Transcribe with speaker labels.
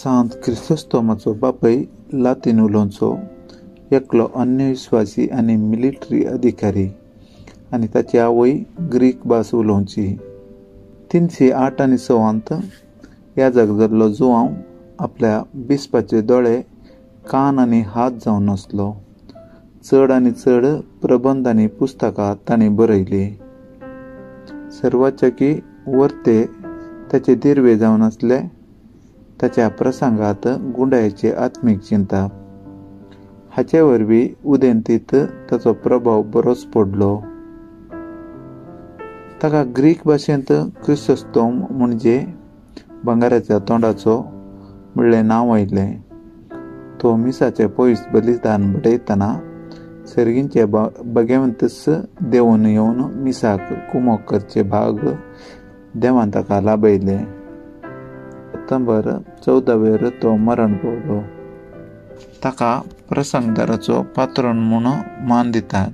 Speaker 1: सांत क्रिसोस्तोमाचो बापय लातीन उलोवचो एकलो अन्यविश्वासी आनी मिलिटरी अधिकारी आनी ताची आवय ग्रीक भास उलोवची. 308 आनी 100 याजक जाल्लो जुवांव आपल्या बिस्पाचे दोळे, कान आनी हात जावन आसलो. चड आनी चड प्रबंध आनी पुस्तकां ताणें बरयली. सर्वाचकी वर्ते ताचे दिर्वे जावन आसले. ताच्या प्रसंगात गुंडायेचे आत्मीक चिंता हाचे वरवीं उदेंतीत ताचो प्रभाव बरोच पडलो. ताका ग्रीक भाशेंत क्रिसोस्तोम म्हणजे भांगराच्या तोंडाचो म्हणलें नांव आयलें. तो मिसाचे पयस बलिदान बडयतना सर्गींचे बगेवंतच देंवन येवन मिसाक कुमोक करचे भाग देवान ताका लाभयले. सप्टेंबर 14 तो मरण पावलो. ताका प्रसंगदाराचो पात्रोन म्हूण मान दितात.